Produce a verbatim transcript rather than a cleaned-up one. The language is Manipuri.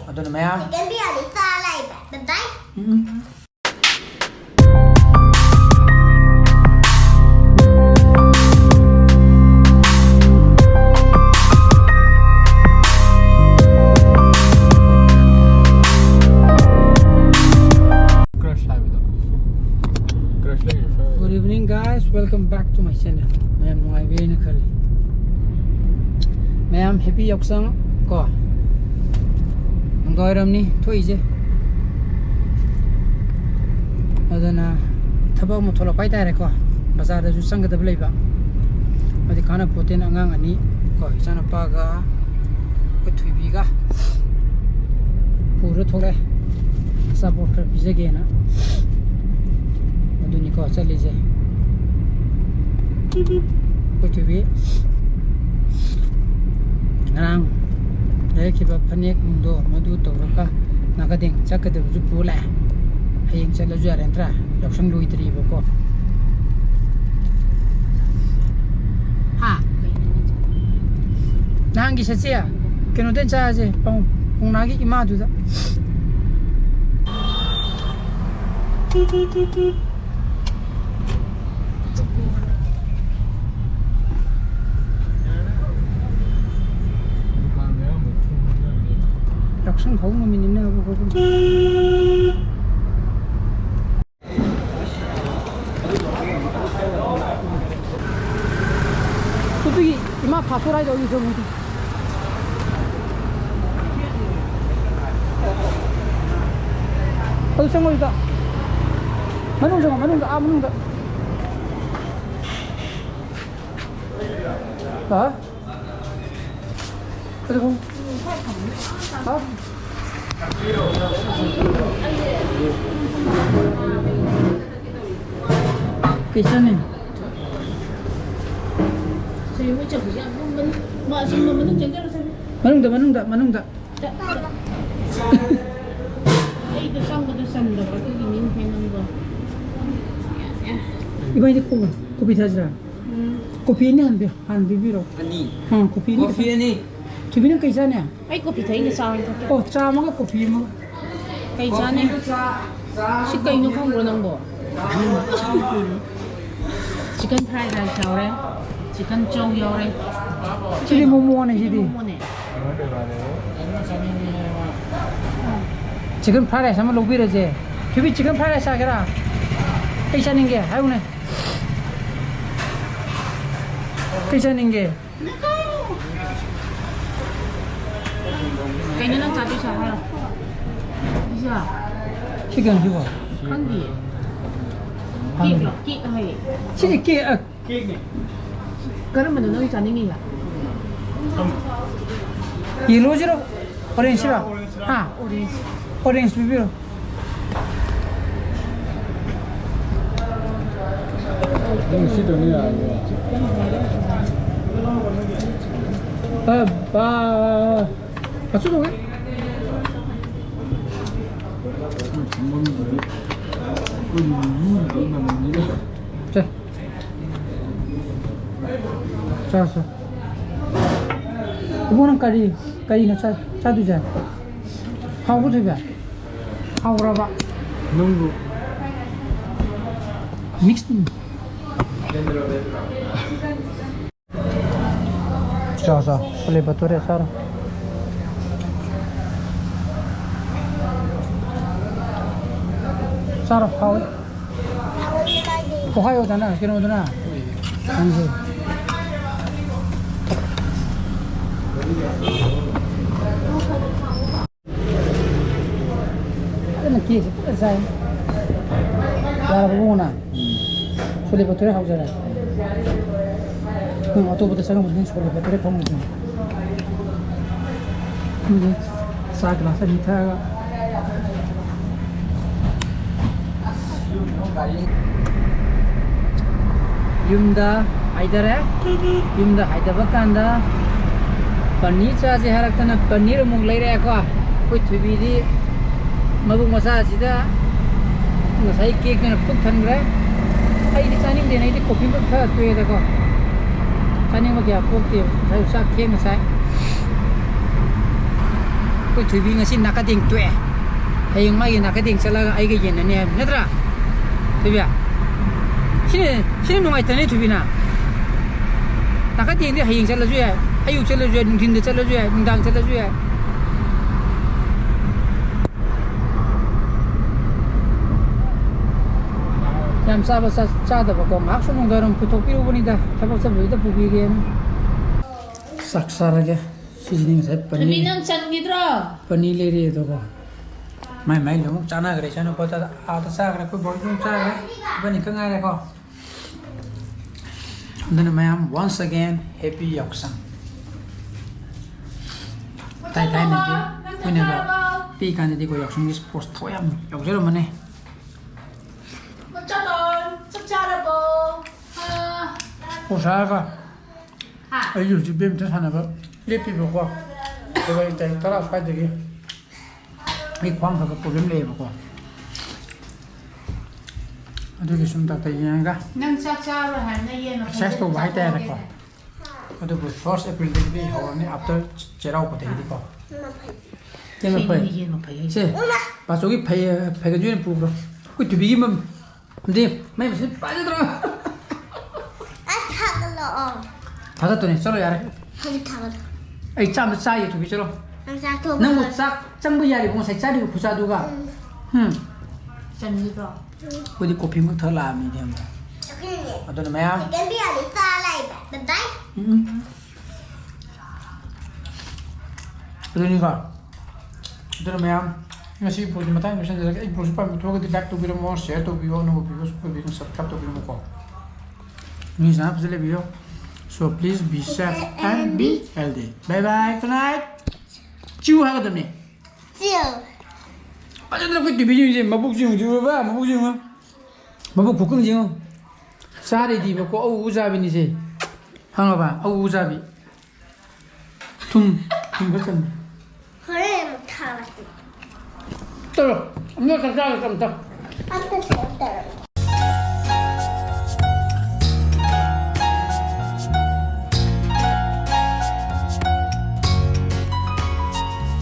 ꯑꯗꯨꯅ ꯃꯌꯥꯝ ꯆꯤꯛꯀꯟ ꯕꯤꯔꯌꯥꯅꯤ ꯆꯥ ꯂꯥꯛꯏꯕ꯫ ꯕꯥꯏ ꯕꯥꯏ꯫ ꯎꯝ꯫ ꯀ꯭ꯔꯁ ꯍꯥꯏꯕꯗꯣ꯫ ꯀ꯭ꯔꯁ ꯂꯩꯔꯦ, ꯁꯣꯏꯔꯦ꯫ Good evening, guys, welcome back to my channel. ꯃꯌꯥꯝ ꯅꯨꯡꯉꯥꯏꯕꯤꯔꯦꯅ ꯈꯜꯂꯤ꯫ ꯃꯌꯥꯝ happy ꯌꯥꯎꯁꯪ ꯀꯣ꯫ ꯅꯨꯡꯗꯥꯡꯋꯥꯏꯔꯝꯅꯤ ꯊꯣꯛꯏꯁꯦ꯫ ꯑꯗꯨꯅ ꯊꯕꯛ ꯑꯃ ꯊꯣꯛꯂꯛꯄ ꯍꯥꯏꯇꯥꯔꯦꯀꯣ꯫ ꯕꯖꯥꯔꯗꯁꯨ ꯆꯪꯒꯗꯕ ꯂꯩꯕ꯫ ꯑꯗꯨꯗꯤ ꯀꯥꯟꯅ ꯄꯣꯠꯇꯦꯅ ꯑꯉꯥꯡ ꯑꯅꯤ ꯀꯣ, ꯏꯆꯥꯅꯨꯄꯥꯒ ꯑꯩꯈꯣꯏ ꯊꯣꯏꯕꯤꯒ ꯄꯨꯔ ꯊꯣꯛꯂꯛꯑꯦ꯫ ꯑꯆꯥꯄꯣꯠ ꯈꯔ ꯄꯤꯖꯒꯦꯅ꯫ ꯑꯗꯨꯅꯤꯀꯣ ꯆꯠꯂꯤꯁꯦ꯫ ꯑꯩꯈꯣꯏ ꯊꯣꯏꯕꯤ ꯉꯔꯥꯡ ꯂꯩꯔꯛꯈꯤꯕ ꯐꯅꯦꯛ ꯅꯨꯡꯗꯣ ꯃꯗꯨ ꯇꯧꯔꯒ ꯅꯥꯒꯥꯗꯦꯡ ꯆꯠꯀꯗꯕꯁꯨ ꯄꯨ ꯂꯥꯛꯑꯦ꯫ ꯍꯌꯦꯡ ꯆꯠꯂꯁꯨ ꯌꯥꯔꯦ ꯅꯠꯇ꯭ꯔꯥ? ꯌꯥꯎꯁꯪ ꯂꯣꯏꯗ꯭ꯔꯤꯕꯀꯣ꯫ ꯍꯥ? ꯅꯍꯥꯟꯒꯤ ꯁꯠꯁꯦ ꯀꯩꯅꯣꯗ ꯆꯥꯁꯦ, ꯄꯥꯎ-, ꯄꯥꯎꯅꯥꯒꯤ ꯏꯃꯥꯗꯨꯗ꯫ ꯌꯥꯎꯁꯪ ꯍꯧ ꯅꯨꯃꯤꯠꯅꯤꯅ ꯑꯕꯣꯛ꯫ ꯑꯗꯨꯒꯤ ꯏꯃꯥ ꯐꯥꯁꯇꯣꯔ ꯍꯥꯏꯗꯣ ꯑꯗꯨ ꯆꯪꯉꯨ꯫ ꯑꯗꯨ ꯆꯪꯉꯣ ꯑꯗꯨꯗ꯫ ꯃꯅꯨꯡ ꯆꯪꯉꯣ, ꯃꯅꯨꯡꯗ, ꯑꯥ ꯃꯅꯨꯡꯗ꯫ ꯍꯥ? ꯀꯩꯗꯧꯕ? ꯍꯥ? ꯀꯩ ꯆꯥꯅꯤ? ꯃꯅꯨꯡꯗ, ꯃꯅꯨꯡꯗ, ꯃꯅꯨꯡꯗ꯫ ꯑꯩꯗꯣ ꯆꯪꯕꯗꯣ ꯆꯟꯗꯕ, ꯑꯗꯨꯒꯤꯅꯤꯅꯦ ꯅꯪꯗꯣ꯫ ꯏꯕꯥꯏꯗꯤ ꯀꯣ-, ꯀꯣꯐꯤ ꯊꯛꯑꯁꯤꯔꯥ? ꯎꯝ꯫ ꯀꯣꯐꯤ ꯑꯅꯤ ꯍꯥꯟꯕꯤꯌꯨ, ꯍꯥꯟꯅ ꯄꯤꯕꯤꯔꯣ꯫ ꯑꯅꯤ꯫ ꯑꯥ, ꯀꯣꯐꯤ ꯑꯅꯤ ꯀꯣꯐꯤ ꯈꯛꯇ꯫ ꯑꯅꯤ꯫ ꯊꯣꯏꯕꯤ, ꯅꯪ ꯀꯩ ꯆꯥꯅꯤ? ꯑꯩ ꯀꯣꯐꯤ ꯊꯛꯏꯅꯦ, ꯆꯥ ꯑꯣꯏꯅ ꯊꯛꯀꯦ꯫ ꯑꯣ, ꯆꯥ ꯑꯃꯒ ꯀꯣꯐꯤ ꯑꯃꯒ꯫ ꯀꯩ ꯆꯥꯅꯤ? ꯁꯤ ꯀꯩꯅꯣ ꯈꯪꯕ꯭ꯔꯣ ꯅꯪꯕꯣ? ꯆꯤꯛꯀꯟ ꯐ꯭ꯔꯥꯏ ꯔꯥꯏꯁ ꯌꯥꯎꯔꯦ, ꯆꯤꯛꯀꯟ ꯆꯧ ꯌꯥꯎꯔꯦ꯫ ꯁꯤꯗꯤ ꯃꯣꯃꯣꯅꯦ, ꯁꯤꯗꯤ꯫ ꯃꯣꯃꯣꯅꯦ꯫ ꯆꯤꯛꯀꯟ ꯐ꯭ꯔꯥꯏ ꯔꯥꯏꯁ ꯑꯃ ꯂꯧꯕꯤꯔꯁꯦ꯫ ꯊꯣꯏꯕꯤ, ꯆꯤꯛꯀꯟ ꯐ꯭ꯔꯥꯏ ꯔꯥꯏꯁ ꯆꯥꯒꯦꯔꯥ? ꯀꯩ ꯆꯥꯅꯤꯡꯒꯦ? ꯍꯥꯏꯌꯨꯅꯦ꯫ ꯀꯩ ꯆꯥꯅꯤꯡꯒꯦ? ꯀꯩꯅꯣ ꯅꯪ ꯆꯥꯗꯣꯏꯁꯦ ꯍꯥꯏꯔꯣ꯫ ꯄꯤꯖꯥ? ꯁꯤ ꯀꯩꯅꯣ ꯁꯤꯕꯣ? ꯈꯪꯗꯤꯌꯦ꯫ ꯈꯪꯗꯦ꯫ ꯀꯦꯛꯂꯣ? ꯀꯦꯛ ꯍꯥꯏꯌꯦ꯫ ꯁꯤꯁꯦ ꯀꯦꯛ, ꯑ, ꯀꯦꯛꯅꯦ꯫ ꯀꯔꯝꯕꯅꯣ ꯅꯪ ꯆꯥꯅꯤꯡꯉꯤꯁꯦ? ꯌꯦꯜꯂꯣꯁꯤꯔꯣ? ꯑꯣꯔꯦꯟꯖꯁꯤꯔꯣ? ꯍꯥ? ꯑꯣꯔꯦꯟꯖ꯫ ꯑꯣꯔꯦꯟꯖ ꯄꯤꯕꯤꯔꯣ꯫ ꯅꯪ ꯁꯤ ꯇꯧꯅꯤ ꯌꯥꯔꯅꯤ꯫ ꯑ, ꯕꯥ-, ꯀꯩꯁꯨ ꯇꯧꯔꯣꯏ꯫ ꯁꯦ꯫ ꯆꯥ, ꯆꯥ꯫ ꯏꯕꯨꯡꯉꯣ, ꯅꯪ ꯀꯔꯤ, ꯀꯔꯤꯅꯣ ꯆꯥ-, ꯆꯥꯗꯣꯏꯁꯦ? ꯍꯥꯎꯕ, ꯊꯣꯏꯕ? ꯍꯥꯎꯔꯕ? ꯅꯨꯡꯕꯨ꯫ ꯃꯤꯛꯁ ꯇꯧ꯫ ꯆꯥ, ꯆꯥ꯫ ꯁꯣꯂꯦ ꯚꯇꯨꯔꯦ ꯆꯥꯔꯣ꯫ ꯆꯥꯔꯣ, ꯍꯥꯎꯋꯤ꯫ ꯑꯣꯍꯥꯏꯌꯣꯗꯅ, ꯀꯩꯅꯣꯗꯅ꯫ ꯈꯪꯗꯦ꯫ ꯐꯖꯅ ꯀꯦꯛꯁꯦ ꯐꯖꯅ ꯆꯥꯏ꯫ ꯌꯥꯔꯕ ꯏꯕꯨꯡꯉꯣ ꯅꯪ? ꯁꯣꯂꯦ ꯚꯇꯨꯔꯦ ꯍꯥꯎꯖꯔꯦ꯫ ꯅꯪ ꯑꯇꯣꯞꯄꯗ ꯆꯪꯉꯝꯕꯗꯤ ꯅꯪ ꯁꯣꯂꯦ ꯚꯇꯨꯔꯦ ꯐꯪꯉꯣꯏꯗꯣꯏꯅꯤ꯫ ꯈꯪꯗꯦ꯫ ꯆꯥ ꯒ꯭ꯂꯥꯁ ꯑꯅꯤ ꯊꯛꯑꯒ꯫ ꯌꯨꯝꯗ ꯍꯥꯏꯗꯔꯦ꯫ ꯌꯨꯝꯗ ꯍꯥꯏꯗꯕ ꯀꯥꯟꯗ ꯄꯅꯤꯔ ꯆꯥꯁꯦ ꯍꯥꯏꯔꯛꯇꯅ ꯄꯅꯤꯔ ꯑꯃꯨꯛ ꯂꯩꯔꯛꯑꯦꯀꯣ꯫ ꯑꯩꯈꯣꯏ ꯊꯣꯏꯕꯤꯗꯤ ꯃꯕꯨꯛ ꯃꯆꯥꯁꯤꯗ ꯉꯁꯥꯏ ꯀꯦꯛꯇꯨꯅ ꯄꯨꯛ ꯊꯟꯈ꯭ꯔꯦ꯫ ꯑꯩꯗꯤ ꯆꯥꯅꯤꯡꯗꯦꯅ ꯑꯩꯗꯤ ꯀꯣꯐꯤ ꯑꯃꯈꯛ ꯊꯛꯑ ꯇꯣꯛꯑꯦꯗꯀꯣ꯫ ꯆꯥꯅꯤꯡꯕ ꯀꯌꯥ ꯄꯣꯛꯇꯦꯕ꯫ ꯉꯁꯥꯏ ꯆꯥꯛ ꯊꯦꯡꯅ ꯆꯥꯏ꯫ ꯑꯩꯈꯣꯏ ꯊꯣꯏꯕꯤ ꯉꯁꯤ ꯅꯥꯀꯗꯦꯡ ꯇꯣꯛꯑꯦ꯫ ꯍꯌꯦꯡ ꯃꯥꯒꯤ ꯅꯥꯀꯗꯦꯡ ꯆꯠꯂꯒ ꯑꯩꯒ ꯌꯦꯟꯅꯅꯤ ꯍꯥꯏꯕ ꯅꯠꯇ꯭ꯔꯥ, ꯊꯣꯏꯕꯤ? ꯁꯤꯅ, ꯁꯤꯅ ꯅꯨꯡꯉꯥꯏꯇ꯭ꯔꯅꯦ, ꯊꯣꯏꯕꯤꯅ? ꯅꯥꯀꯗꯦꯡꯗꯤ ꯍꯌꯦꯡ ꯆꯠꯂꯁꯨ ꯌꯥꯏ, ꯑꯌꯨꯛ ꯆꯠꯂꯁꯨ ꯌꯥꯏ, ꯅꯨꯡꯊꯤꯟꯗ ꯆꯠꯂꯁꯨ ꯌꯥꯏ, ꯅꯨꯡꯗꯥꯡ ꯆꯠꯂꯁꯨ ꯌꯥꯏ꯫ ꯌꯥꯝ ꯆꯥꯕ ꯆꯥ-, ꯆꯥꯗꯕꯀꯣ, ꯉꯥꯏꯍꯥꯛ ꯁꯨꯝ ꯅꯨꯡꯗꯥꯡꯋꯥꯏꯔꯝ ꯄꯨꯊꯣꯛꯄꯤꯔꯨꯕꯅꯤꯗ, ꯊꯕꯛ ꯆꯠꯄꯗꯨꯗ ꯄꯨꯕꯤꯒꯦꯅ꯫ ꯆꯥꯛ ꯆꯥꯔꯒꯦ꯫ ꯁꯤꯁꯤꯅꯤ ꯉꯁꯥꯏ ꯊꯣꯏꯕꯤ, ꯄꯅꯤꯔ꯫ ꯅꯪ ꯆꯪꯈꯤꯗ꯭ꯔꯣ? ꯄꯅꯤꯔ ꯂꯩꯔꯛꯑꯦ ꯑꯗꯨꯒ꯫ ꯃꯥꯏ ꯃꯥꯏ ꯑꯃꯨꯛ ꯆꯥꯅꯈ꯭ꯔꯦ, ꯏꯆꯥꯅꯨꯄꯥ ꯑꯥꯗ ꯆꯥꯈ꯭ꯔꯦ, ꯑꯩꯈꯣꯏ ꯕꯣꯏꯁꯨ ꯑꯃꯨꯛ ꯆꯥꯈ꯭ꯔꯦ, ꯏꯕꯥꯅꯤ ꯈꯛ ꯉꯥꯏꯔꯦꯀꯣ꯫ ꯑꯗꯨꯅ ꯃꯌꯥꯝ, once again, happy ꯌꯥꯎꯁꯪ꯫ ꯊꯥꯏ ꯊꯥꯏꯅꯗꯤ ꯑꯩꯈꯣꯏꯅꯒ ꯄꯤꯛꯏꯀꯥꯟꯗꯗꯤ ꯑꯩꯈꯣꯏ ꯌꯥꯎꯁꯪꯒꯤ sports ꯊꯋꯥꯏ ꯌꯥꯝ ꯌꯥꯎꯖꯔꯝꯕꯅꯦ꯫ ꯃꯆꯥꯇꯣꯟ, ꯆꯥꯛ ꯆꯥꯔꯕꯣ? ꯑꯥ꯫ Sports ꯍꯥꯏꯔꯒ ꯍꯥ? ꯑꯩꯁꯨ ꯍꯧꯖꯤꯛ badminton ꯁꯥꯟꯅꯕ ꯂꯦꯞꯄꯤꯕꯀꯣ꯫ ꯑꯗꯨꯒ ꯑꯩ ꯇꯥꯔꯤꯛ ꯇꯔꯥ ꯁ꯭ꯋꯥꯏꯗꯒꯤ ꯑꯩ ꯈ꯭ꯋꯥꯡ ꯈꯔ ꯈꯔ problem ꯂꯩꯌꯦꯕꯀꯣ꯫ ꯑꯗꯨꯒꯤ ꯁꯨꯝ ꯗꯥꯛꯇꯔ ꯌꯦꯡꯉꯒ ꯅꯪ ꯆꯥꯛ ꯆꯥꯔꯣꯏ ꯍꯥꯏꯕꯅ ꯌꯦꯟ ꯃꯐꯩ exercise ꯇꯧꯕ ꯍꯥꯏꯇꯥꯔꯦꯀꯣ꯫ ꯆꯥꯊꯣꯛꯑꯒꯦꯅꯦ꯫ ꯑꯗꯨꯕꯨ first April ꯗꯒꯤꯗꯤ ꯍꯧꯔꯅꯤ, after ꯆꯩꯔꯥꯎꯕꯗꯒꯤꯗꯤꯀꯣ꯫ ꯃꯐꯩ꯫ ꯌꯦꯟ ꯃꯐꯩ꯫ ꯁꯤꯅꯤ ꯌꯦꯟ ꯃꯐꯩ ꯍꯥꯏꯁꯦ꯫ ꯁꯦ, ꯄꯥꯆꯧꯒꯤ ꯐꯩ-, ꯐꯩꯒꯟꯁꯨ ꯑꯣꯏꯅ ꯄꯨꯈ꯭ꯔꯣ꯫ ꯑꯩꯈꯣꯏ ꯊꯣꯏꯕꯤꯒꯤ ꯃꯝ-, ꯑꯗꯤ ꯃꯩ ꯃꯁꯤꯡ ꯄꯥꯏꯖꯗ꯭ꯔꯣ? ꯑꯁ, ꯊꯥꯒꯠꯂꯛꯑꯣ꯫ ꯊꯥꯒꯠꯇꯣꯏꯅꯦ, ꯆꯠꯂꯣ ꯌꯥꯔꯦ꯫ ꯍꯧꯖꯤꯛ ꯊꯥꯒꯠꯂꯣ꯫ ꯑꯩ ꯆꯥꯝꯗ ꯆꯥꯏꯌꯦ, ꯊꯣꯏꯕꯤ, ꯆꯠꯂꯣ꯫ ꯅꯪ ꯆꯥꯊꯣꯛꯑꯣ꯫ ꯅꯪꯕꯨ ꯆꯥꯛ ꯆꯪꯕ ꯌꯥꯔꯤꯕꯣ ꯉꯁꯥꯏ ꯆꯥꯔꯤꯕ ꯈꯨꯆꯥꯗꯨꯒ? ꯎꯝ꯫ ꯎꯝ꯫ ꯆꯟꯈꯤꯗ꯭ꯔꯣ? ꯑꯩꯈꯣꯏꯗꯤ coffee ꯑꯃꯈꯛ ꯊꯛ ꯂꯥꯛꯑꯃꯤꯅꯦ, ꯈꯪꯕ꯭ꯔꯥ? ꯑꯩꯈꯣꯏꯅꯅꯦ ꯑꯗꯨꯅ ꯃꯌꯥꯝ꯫ Second beer ꯗꯤ ꯆꯥ ꯂꯥꯛꯏꯕ꯫ Bye bye꯫ ꯎꯝ꯫ ꯑꯗꯨꯅꯤꯀꯣ꯫ ꯑꯗꯨꯅ ꯃꯌꯥꯝ, ꯉꯁꯤ vlog ꯁꯤ ꯃꯇꯥꯡ ꯂꯣꯏꯁꯤꯟꯖꯔꯒꯦ꯫ ꯑꯩ vlog ꯁꯤ ꯄꯥꯝꯕꯤꯊꯣꯛꯑꯒꯗꯤ like ꯇꯧꯕꯤꯔꯝꯃꯣ, share ꯇꯧꯕꯤꯌꯣ, ꯑꯅꯧꯕ viewers ꯑꯣꯏꯕꯤꯌꯨ, subscribe ꯇꯧꯕꯤꯔꯝꯃꯣꯀꯣ꯫ ꯃꯤ ꯁꯅꯥ ꯐꯖ ꯂꯩꯕꯤꯌꯣ꯫ So please be safe and be healthy. Bye bye, good night. ꯆꯤꯎ ꯍꯥꯏꯒꯗꯕꯅꯦ꯫ ꯆꯤꯎ꯫ ꯐꯖꯅ ꯑꯩꯈꯣꯏ ꯊꯣꯏꯕꯤ ꯌꯦꯡꯁꯦ, ꯃꯕꯨꯛ ꯌꯦꯡꯉꯨ, ꯎꯔꯕ? ꯃꯕꯨꯛ ꯌꯦꯡꯉꯨ꯫ ꯃꯕꯨꯛ ꯈꯨꯀꯪ ꯌꯦꯡꯉꯨ꯫ ꯆꯥꯔꯤꯗꯤꯕꯀꯣ, ꯑꯧ, ꯎ ꯆꯥꯕꯤꯅꯤꯁꯦ꯫ ꯈꯪꯉꯕ? ꯑꯧ, ꯎ ꯆꯥꯕꯤ꯫ ꯊꯨꯝ, ꯊꯨꯝ ꯈꯔ ꯆꯝꯃꯦ꯫ ꯍꯣꯔꯦꯟ ꯑꯃꯨꯛ ꯊꯥꯔꯛꯀꯦ꯫ ꯇꯧꯔꯣ꯫ ꯑꯝꯇ ꯆꯥꯛ ꯆꯥꯔꯒ ꯑꯝꯇ꯫ ꯑꯝꯇ ꯁꯦ, ꯑꯝꯇ꯫